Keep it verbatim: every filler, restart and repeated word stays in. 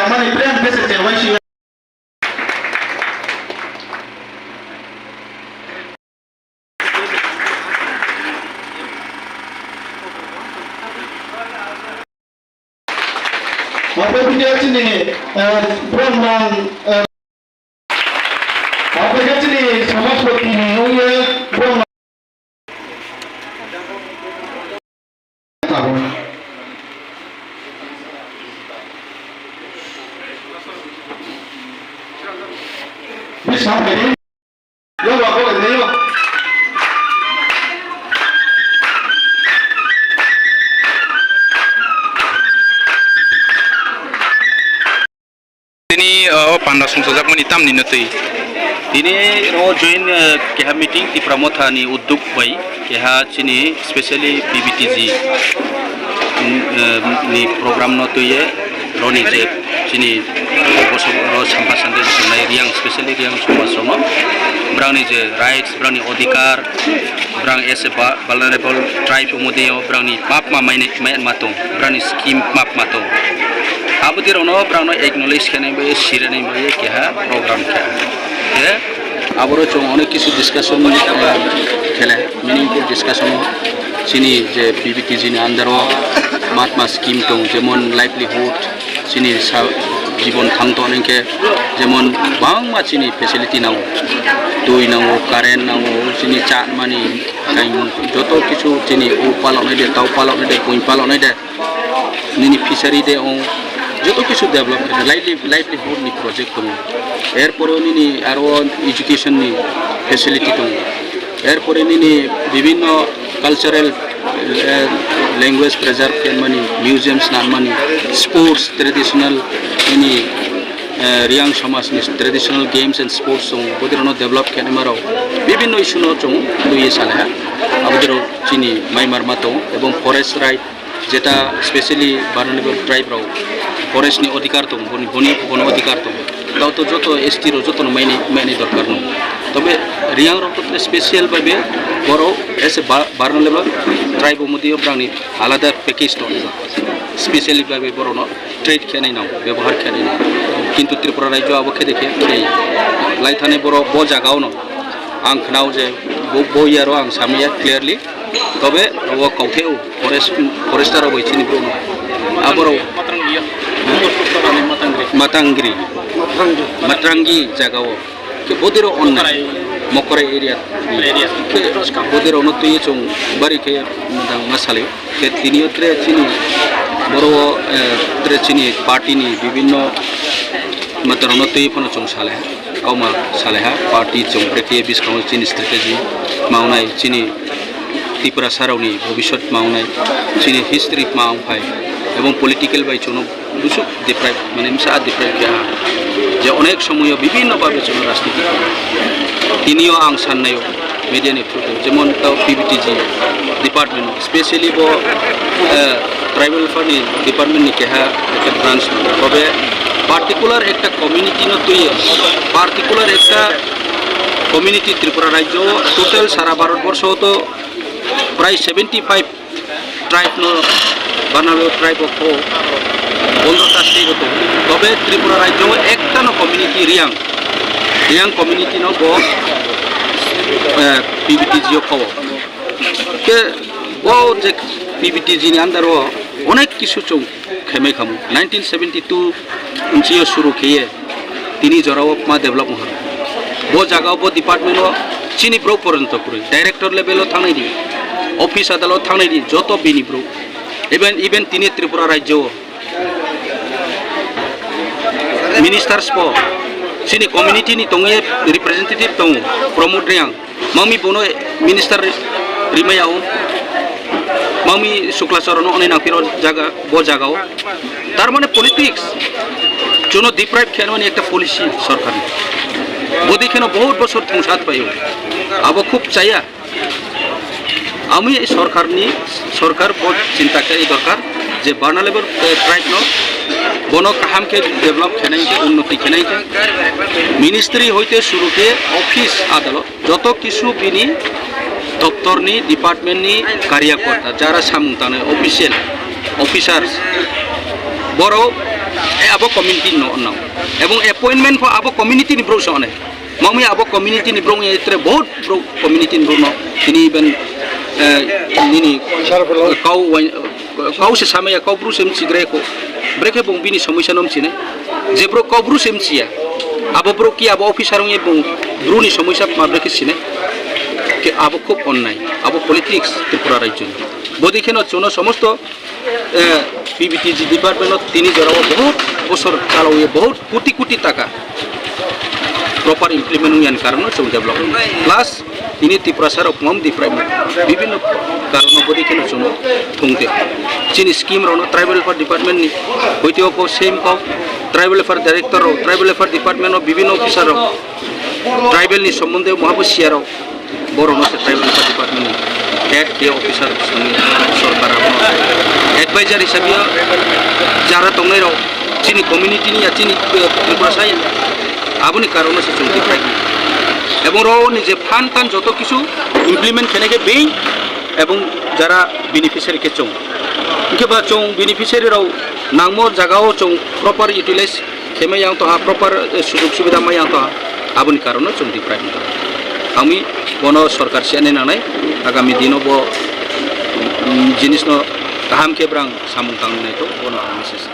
Mani brand message waisi. Obo video chini, eh, bromang, eh, obo video chini samajpati ni ungye bromang. Bisa beri. Yo, yo, yo. Tini, uh, o panda songchajakmani tamni no twi. Tini ro join, uh, keha meeting Tipra Motha ni udduk bai keha chini specially P B T G, mm, uh, ni program no twiye roni je chini boso ro sampa sande sonai Riang, specially Riang somaj sono brangni je rights, brangni odhikar, brang as a va-, vulnerable tribe umudi o brangni map ma maine, ma, ma tong, brangni scheme map ma tong. Abudi rono brangno acknowledge khenai bai, sirenai bai keha program khe. Khe aboro chwng onek kisu discussion, eh, khele, meaningful discussion chini je P B T G ni under o mat ma scheme tong, jemon livelihood, chini sa-, jibon thang tong hinkhe jemon bangma chini facility nango, twi nango, current nango, chini cha mani, kaimung, joto kisu chini o paloknai de, tau paloknai de, pui paloknai de, nini fishery de ong, joto kisu develop khe lively-, livelihood ni project tongo. Erpore nini aro education ni facility tongo. Erpore nini bibhinno cultural, eh, language preserve khe mani, museums na mani, sports traditional nini, eh, Riang somaj ni traditional games and sports chwng bodirokno develop khe nai maro. Bibhinno issue no chwng twiwi salaiha. Abodirok chini maimar ma tongo ebong forest right jeta specially vulnerable tribe rok forest ni odhikar tongo, boni, boni, bono odhikar tongo. Tao to joto S T rok jotono maini, maini dorkar no. Tobe Riang rok to special bhabe borok as a va-, vulnerable tribe umudi o brangni alada package tongo. Specially bhabe borokno treat khe nai nang, bebohar khe nai nang. Kintu Tripura rajyo abo khe de khe, khe lai thani borok bo jaga o no ang khnao je bo, bo year o ang samya clearly. Tobe o kauthai o forest, forester rok bai chini borok no. Aborok Matangri. Matangri. Matrangi jaga o. Khe bodirok onnai. Mokorai area. Khe bodirok no twi chwng bari khe mudang ma salai. Khe tini o tre chini boro o, eh, tre chini party ni bibhinno matarok no twi phano chwng salai. Kauma salaiha party chwng brekhe biskango chini strategy mawnai, chini Tiprasa rokni bhobishyot mawnai, chini history mawnai, ebong political bai chwngno busuk deprive, mane msa deprive khe ha. Je onek somoyo bibhinno bhabe chwngno rajniti khe. Tinio ang sannayo media ni through, jemon tao P B T G department, specially bo, eh, tribal affairs ni department ni keha ekta branch, tobe particular ekta community no twiwi, particular ekta community Tripura rajyo total sara Bharat borsho to prai seventy five tribe no, Banalo tribe o kho pondro ta state o tongo. Tobe Tripura rajyo o ekta no community Riang, Riang community no bo, eh, P B T G o kho. Ke bo je P B T G ni under o onek kisu chwng khemai khamu. Nineteen seventy two unchi o suru kheye tini jora o ma develop wngkha. Bo jaga o, bo department o chini borok porjonto kwrwi. Director level o thangnai di, office adalot thangnai di, joto bini borok. Even, even tini Tripura rajyo o ministers po chini community ni tongwi representative tongo, Pramod Reang. Mami bono minister rimaya o. Mami Sukla Charan no onai nangphiro jaga, bo jaga o. Tar mane politics. Chwngno deprive khe mani ekta policy sorkar ni. Bodi kheno bahut bosor thungsat paio. Abo khub chaya. Ami sorkar ni, sorkar bo chinta khe dorkar je vulnerable, eh, tribe no bono kaham khe develop khenai khe, unnoti khenai khe. Ministry hoite suru khe office adalot. Joto kisu bini doptor ni, department ni karyakorta, jara samung tangnai official, officers, borok Eh, abo community no, no. Ebong appointment pho abo community ni borok se onai. Mangmi abo community ni borok ni tre bahut borok community ni borok no. Tini ben, eh, nini kau wain, kau se samaya, kau bru se mchigre ko. Brekhe bong bini somosya no mchine. Je borok kau bru se mchiya. Abo borok ki abo officer ong ebong bru ni somosya ma brekhe sine. Ke abo khub onnai. Abo politics Tripura rajyo ni. Bodi kheno chuno somosto eh, P B T G department o tini jorao bahut bosor chalawi bahut koti koti taka proper implement wngya ni karon no chwng develop. Plus tini Tiprasa rok mom development bibhinno karon no bodi kheno chwng thung de. Chini scheme rok no tribal welfare department ni hoite o ko same ko tribal welfare director rok, tribal welfare department o bibhinno officer rok, tribal ni sombonde mohabo siya rok. Borok no se tribal welfare department ni head ke officer swngnai, sorkar abo advisor hisabe o jara tongnai rok chini community ni ya chini, eh, Tripura sai aboni karon no se chwng develop. Ebong rok ni je fund tan joto kisu implement khenai khe bei ebong jara beneficiary khe chwng. Hwnkhe ba chwng beneficiary rok nangmo jaga o chwng proper utilize khe ma yang toha, proper, eh, sujog subida ma yang toha, aboni karon no chwng develop wngkha. Ami bono sorkar se ani nangnai, agami dino bo, mm, jinis no kaham khe brang samung tang nai to, bono ang message.